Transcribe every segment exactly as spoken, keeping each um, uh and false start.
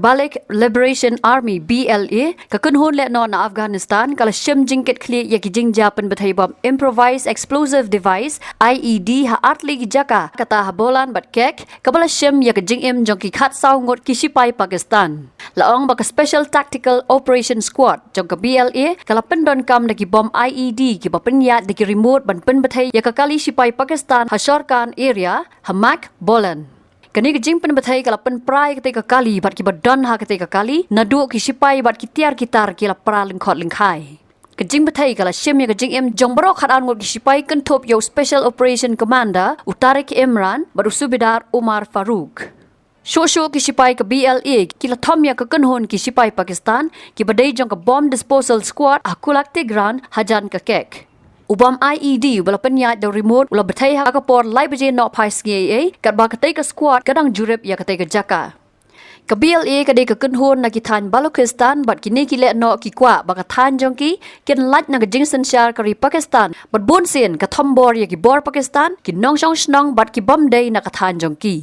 Baloch Liberation Army, B L A, ka kynhun lehnoh na Afghanistan, ka la shim jingkitkhlieh ïa ki jingjia pynbthei bom Improvised Explosive Device, I E D, ha artylli ki jaka, kata ha Bolan bad Kek, kaba la shim ïa ka jingim jong ki khatsaw ngut ki shipai Pakistan. La ong ba ka Special Tactical Operation Squad jong ka B L A ka la pyndonkam da ki bom I E D kiba pynïaid da ki remote ban pynbthei ïa ka kali shipai Pakistan ha Shorkan area, ha Mak Bolan. Kane ka jingpynbthei ka la pynpra ïa katei ka kali bad kiba don ha katei ka kali, naduh ki shipai bad ki tiar ki tar ki la pra lyngkhot lyngkhai. Ka jingbthei ka la shim ïa ka jingim jong baroh khatar ngut ki shipai, kynthup ïa u Special Operation Commander, u Tariq Imran, bad u Subedar Umar Farouk. Shuh shuh ki shipai ka B L A ki la thom ïa ka kynhun ki shipai Pakistan kiba dei jong ka Bomb Disposal Squad ha Kulak Tigran, hajan ka Kek. U bom I E D uba la pynïaid da u remote u la bthei ha ka por lai baje nohphai sngi eiei, katba katei ka squad ka dang jurip ïa katei ka jaka. Ka B L A ka dei ka kynhun na ki thaiñ Balochistan bad kine ki lehnoh ki kwah ba ka thaiñ jong ki kin lait na ka jingsynshar ka ri Pakistan bad bunsien ka thombor ïa ki bor Pakistan, ki nongshong shnong bad ki bym dei na ka thaiñ jong ki.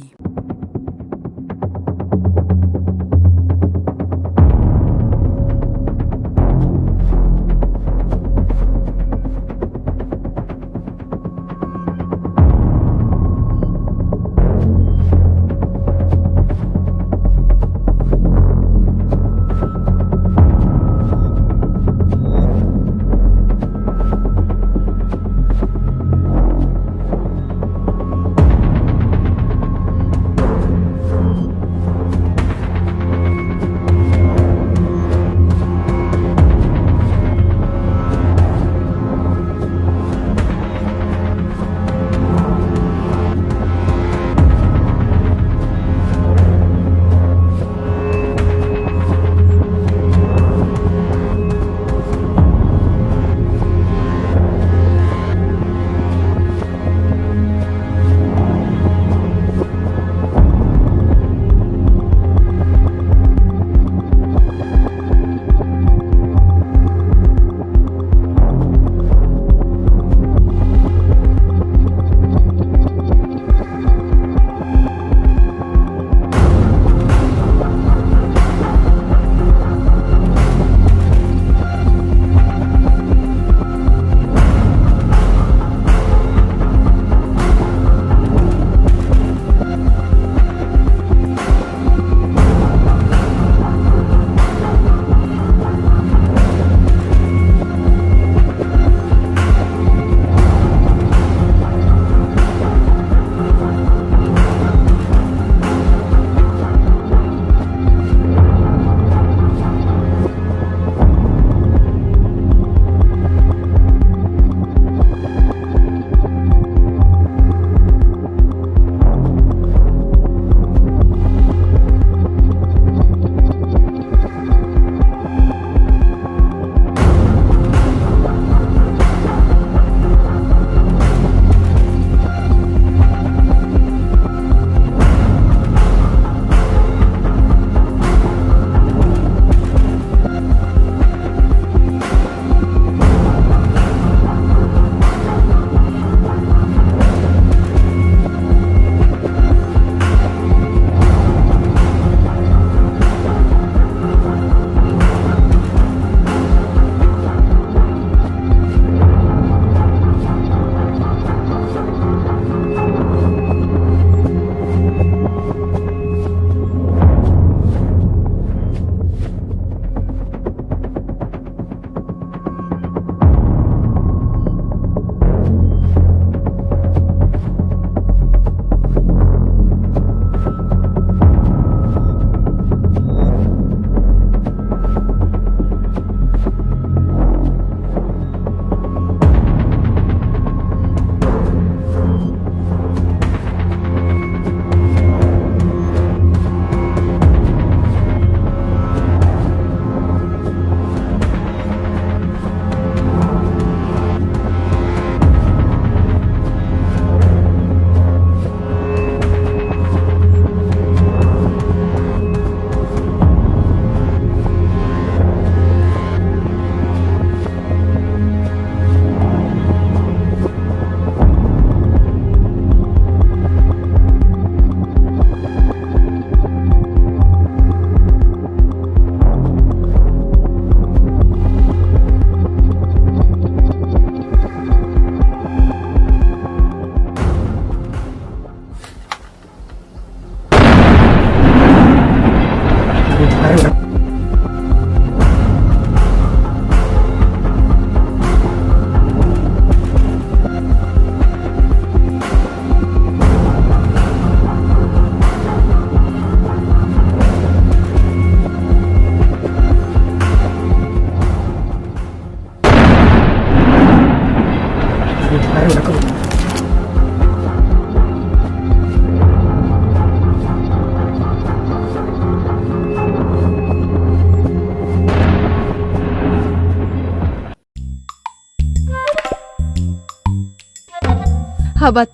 Haba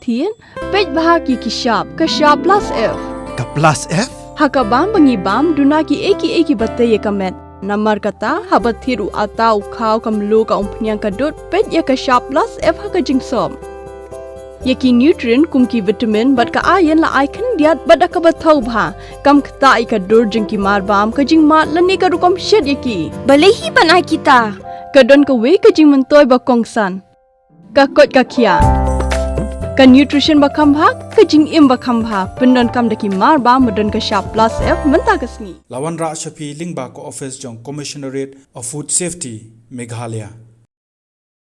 thied, peit bha ïa ki shap, ka shap plus F. Ka plus F? Ha ka bam ba ngi bam, duna kiei kiei kiba tei ïa ka met. Namar kata, haba thied u atta, u khaw, ka mluh, ka umphniang, ka dud, peit ïa ka shap plus F ha ka jingsop. Ïa ki nutrient kum ki vitamin bad ka iron la ai khyndiat bad da kaba thaw bha. Kam ktah ïa ka dur jong ki marbam, ka jingmad lane ka rukom shet ïa ki. Balei hi ban ai kita? Ka don kawei ka jingmyntoi ba kongsan. Ka koit ka khiah. Ka nutrition ba kham bha, ka jingim ba kham bha. Pyndonkam da ki marbam ba don ka shap plus F mynta ka sngi. La wanrah sha phi lyngba ka office jong Commissionerate of Food Safety, Meghalaya.